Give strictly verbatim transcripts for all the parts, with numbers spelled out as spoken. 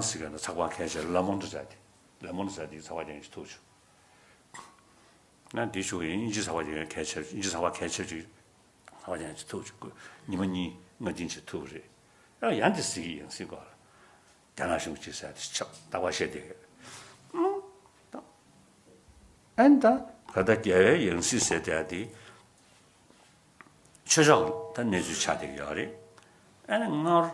ཟེར་གྱི་ན་ཚགས་པར་གལ་ཆེ་ལ་མོན་ཌེ་ཟེར་ཏེ། ལ་མོན་ཌེ་ཟེར་ཏེ་ཚགས་པར་རྒྱག་མཁན་ཅིག་ཐུག་བྱུང་། ན་འདི་ཞུ་གི་ཡིན། དབྱིན་ཇི་ཚགས་པར་རྒྱག་མཁན་གལ་ཆེ། དབྱིན་ཇི་ཚགས་པར་གལ་ཆེ་ཅིག་ཚགས་པར་རྒྱག་མཁན་ཅིག་ཐུག་བྱུང་། ཉི་མ་གཉིས་ལྔ་བདུན་ཅིག་ཐུག་རེད། ཡང་ཡང་འདི་ཟེར་གྱི་ཡང་སྲིད་སྐོར་ལ། རྒྱ་ནག་གཞུང་གཅིག་ཟེར་ཏེ་ཆགས་རྟག་པར་བཤད་བསྡད་ཡོད། ཨུམ། ད་ཨན་ད་ག་ད་རྒྱལ་བའི་ཡང་སྲིད་ཟེར་བསྡད་དེ། ཆོས་ཕྱོགས་ད་གནས་ཚུལ་ཆགས་བསྡད་ཀྱི་ཡོད་རེད། ཨ་ནི་སྔར་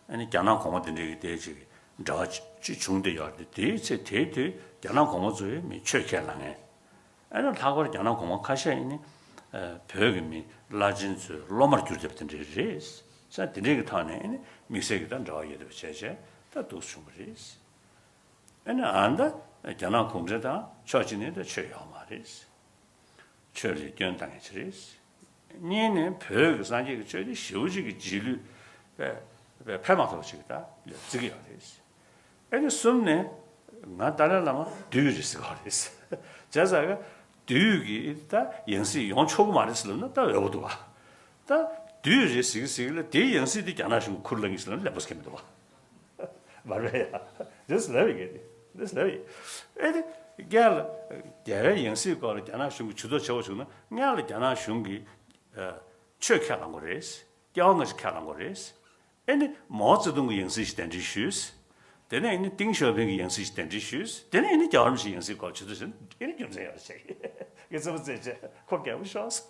ཨ་ནི་རྒྱ་ནག་གོང་མ་དེ་འདྲའི་གི་དེ་ཅིག་འབྲེལ་བ་ཅིག་བྱུང་བསྡད་ཡོད་རེད། དེའི་ཚེ་དེའི་དུས་རྒྱ་ནག་གོང་མ་ཚོས་མི་ཆོས་ཁས་བླངས་མཁན། ཨ་ནི་ལྷག་པར་རྒྱ་ནག་གོང་མ་ཁ་ཤས་ཡིན་ནི་ཨ་བོད་ཀྱི་མི་བླ་ཆེན་ཚོའི་སློབ་མར་གྱུར་བསྡད་པ་དེ་འདྲ་རེད། ས་དེ་འདྲའི་གི་ཐོག་ནས་ཨ་ནི་དམིགས་བསལ་གྱི་ད་འབྲེལ་བ་ཡོད་བསྡད་པ་བྱས་བྱས་ད་འདུག་བྱུང་བ་རེད། ཨ་ནི་ཨ་ད་རྒྱ་ནག་གུང་ཁྲན་ཏང་ཕྱོགས་གཅིག་ནས་ད་ཆོས་ཡོད་མ་རེད། ཆོས་ལ་སྐྱོན་བཏང་ཡ་ཅིག་རེད། གཉིས་ནས་བོད་ཀྱི་སངས་རྒྱས་ཀྱི་ཆོས་དེ་ཞེ་པོ་ཅིག་གི་རྗེས་ལུས་པའི་པའི་ཕན་མ་ཐོགས་ཅིག་ད་ལ་བརྩི་གི་ཡོད་རེད། ཨ་ནི་གསུམ་ནས་ང་ཏཱ་ལའི་བླ་མ་བདུད་རེད་ཟེར་གི་རེད། བྱས་ཙང་ག་བདུད་ཀྱི་ད་ཡང་སྲིད་ཡོང་ཆོག་གི་མ་རེད་ཟེར་ལབ་ན་ད་འོས་པ་འདུག་བ། ད་བདུད་རེད་ཟེར་གི་ཟེར་གི་ལ་དེའི་ཡང་སྲིད་དེ་རྒྱ་ནག་གཞུང་གི་ཁུར་ལེན་གི་ཟེར་ལབ་ན་ལེགས་པོ་ཟེར་གི་མི་འདུག་བ། མ་རེད་ཡ། འདི་ལབ་ཡི་གེ་འདི་འདི་ལབ་ཡི། ཨེ་དེ་རྒྱལ་རྒྱལ་བའི་ཡང་སྲིད་སྐོར་ལ་རྒྱ་ནག་གཞུང་གིས་ཇུས་གཏོགས་བྱེད་པ་བྱུང་ན་སྔོན་ལ་རྒྱ་ནག་གཞུང་གིས་ཨ་ཆོས་ཁས་བླངས་དགོས་རེད། སྐྱེ་བ་སྔ་ཕྱི་ཁས་བླངས་དགོས་རེད། ཨེ་ནི་མའོ་ཙེ་ཏུང་གི་ཡང་སྲིད་ཞིག་གདན་འདྲེན་ཞུས། དེ་ནས་ཨེ་ནི་ཏིང་ཞའོ་ཕིང་གི་ཡང་སྲིད་ཞིག་གདན་འདྲེན་ཞུས། དེ་ནས་ཨེ་ནི་རྒྱལ་བ་རིན་པོ་ཆེའི་ཡང་སྲིད་སྐོར་ལ་ཇུས་གཏོགས་བྱས་ན་ཨེ་ནི་རྒྱུ་མཚན་ཡོད་རེད་ཟེར་གི། ངས་ཙེ་མོ་ཙེ་བྱས་ཁོ་རྒྱལ་པོ་ཤོག་ཟེར།